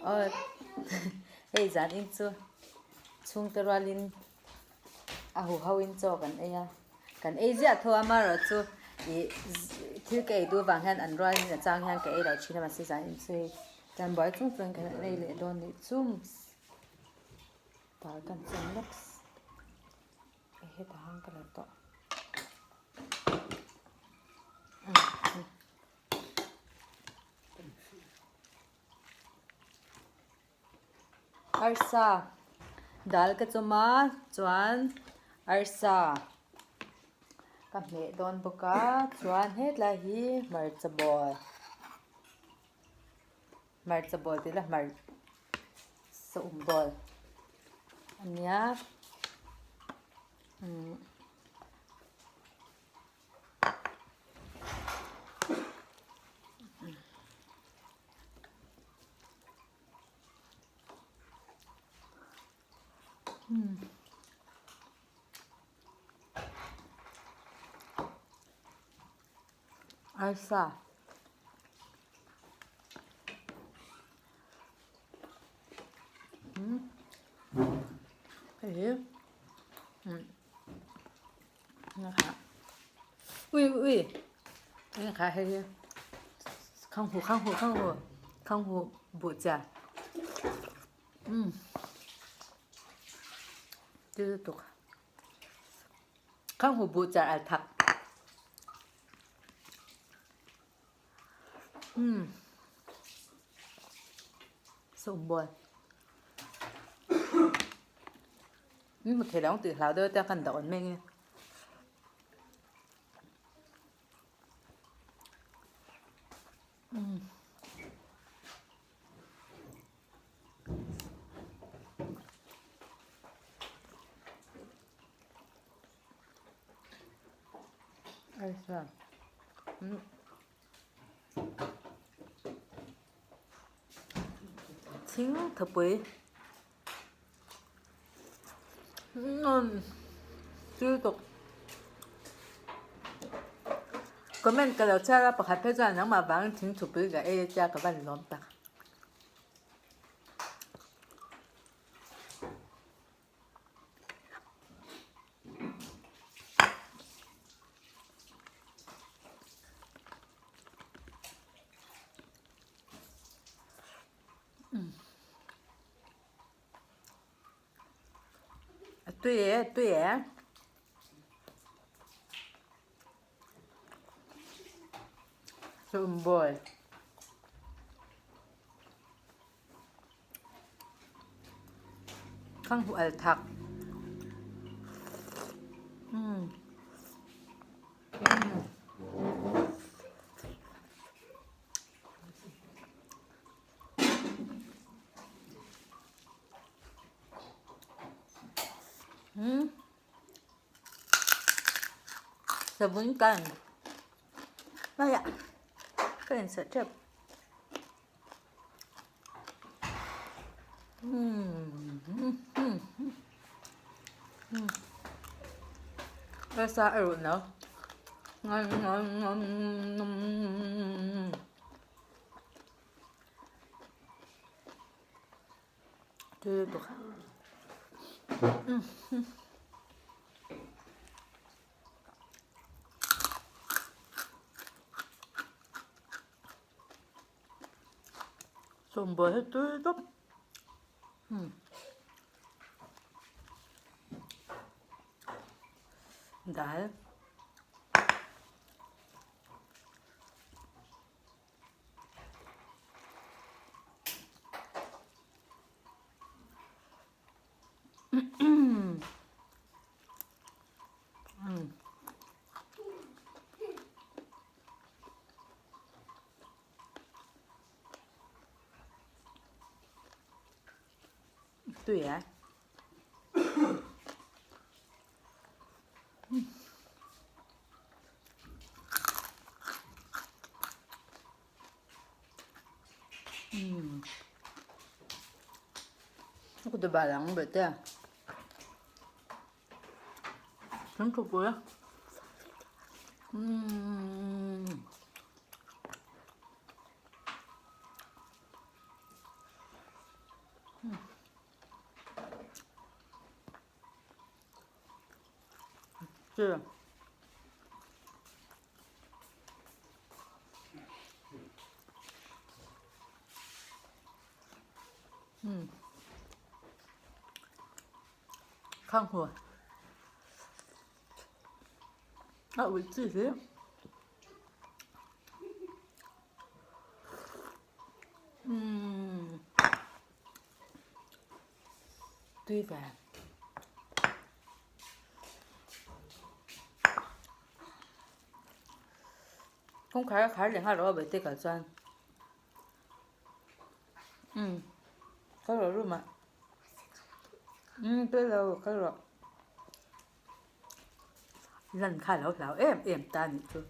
Aw hei zan in chu chhungte rualin a huho in chaw kan ei a, kan ei ziah tho a amaherawhchu ih thil ka ei duh avang hian an rualin a chang hian ka ei lo thin a mahse zan in chu hei tlan buai chung chuan kan ei leh dawn nih chu dal kan chawm lawks hetah hian ka la tawh. Arsa dal ka chawm a chuan arsa ka hmeh dawn bawk a chuan hetlai hi hmarcha bawl hmarcha bawl tih ila hmarcha um bawl a nia umm. Arsa. Hei hi. Ui ui kha hei hi khanghu khanghu khanghu khanghu buh chiah umm thil lutuk khanghu buh chiah al thak umm sawmbawl. Min hmu thei lo ang tih hlau deuh te a kan dah awn mai nge. Umm. Ai sa. Umm. Thing thapui. Thil tuk comment ka lo chhiar a pakhat phei chuan nangmah vangin thing thupui ka ei atia ka van lawm tak. A tui e a tui e. Sumbawi. Khanghu al thak. Umm. Umm. Hmm. Savun kan. Ai ah. Ka insawh tep. Hmm. Hmm. Hmm. Rasa a ruh no. Tui lutuk. Sawmbawl hi tui tawp. Dal. Tui e. Ku bal ang beh te. Thing thupui. Umm. Chi. Umm. Khang hua. A uih chi hle. Umm. Tui ve. Kawngkhar a khar leh nghal rawh a bawihte kal chuan umm kal rawh room ah umm pawi lo kal rawh lan kha a lo hlau em em ta a nih chu.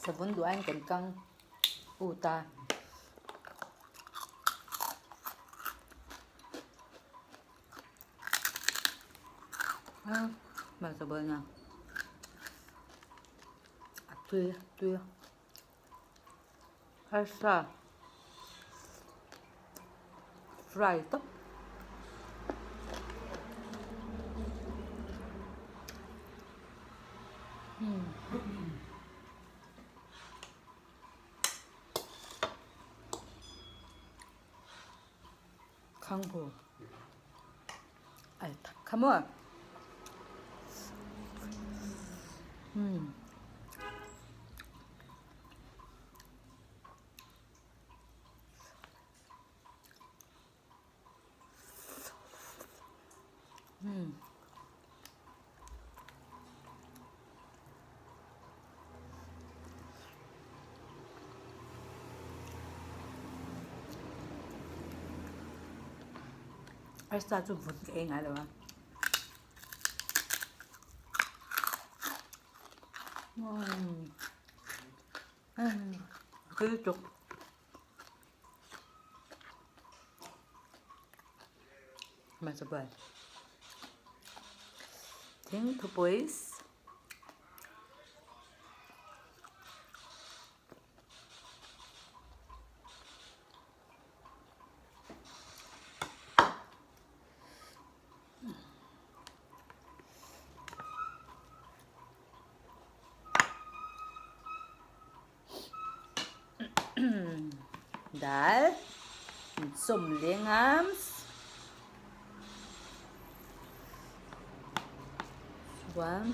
Savun duh aiin kan kang ut a. A tui a tui a. Harsa fry tawp. Khanghu ai thak kha maw. Umm. Umm. Arsa chu vun ka ei ngai lo a. Umm. Tui tuk. Thing thupui Dal sawm leng a chuan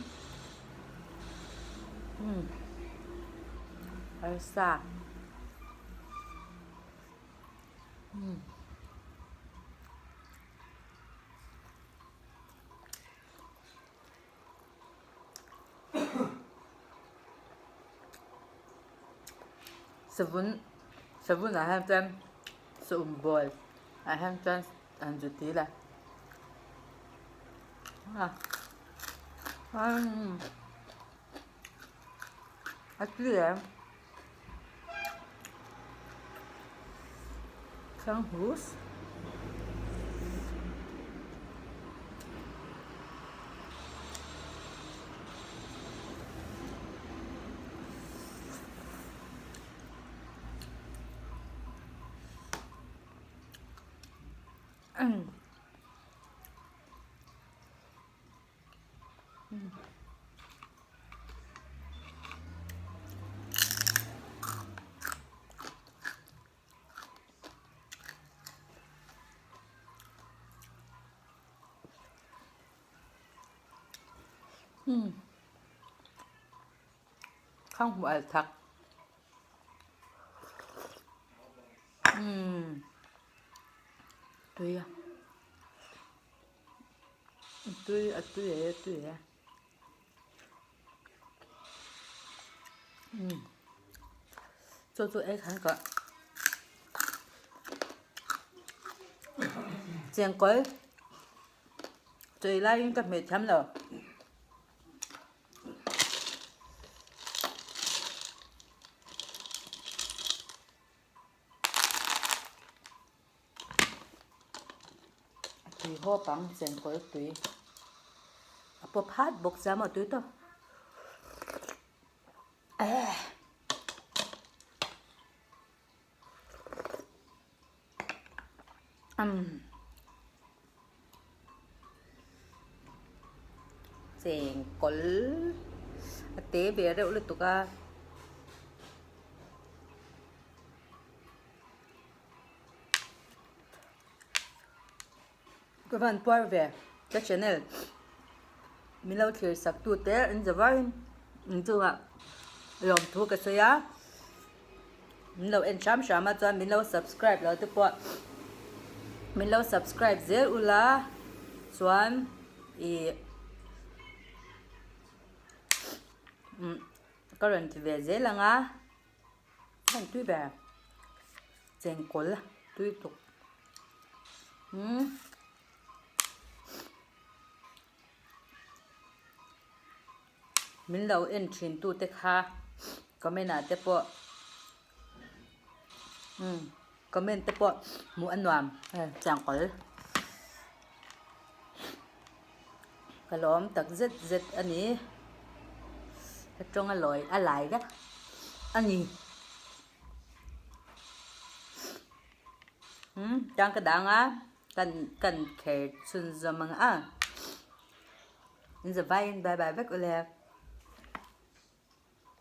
umm arsa umm. Savun savun ah hian chuan saum bawl ah hian chuan an zu til a a tui em Sanghus. Khang hmuh al thak. Tui a. Tui a tui e tui e. Umm chu chu ei khan ka chengkawl chei laiin ka hmeh thiam lo. A tui hawp ang chengkawl tui a pawp hat bawk sia maw tui tawp. Umm chengkawl a te ve reuh lutuk a. Ka van puar ve ka channel min lo thlir sak tu te an za varin in chungah lawmthu ka sawi a min lo en hram hram a chuan min lo subscribe lo te pawh min lo subscribe zel ula chuan ih umm ka rawn ti ve zel ang a. Heng tui ber chengkawl tui tuk umm min lo en thin tu te kha comment ah te pawh umm comment te pawh hmuh a nuam chengkawl ka lawm tak zet zet a ni ka tawng a lawi a lai vek a ni umm tang ka dang a kan kan kher chhun zawm ang a in zavaiin bye bye vek ule.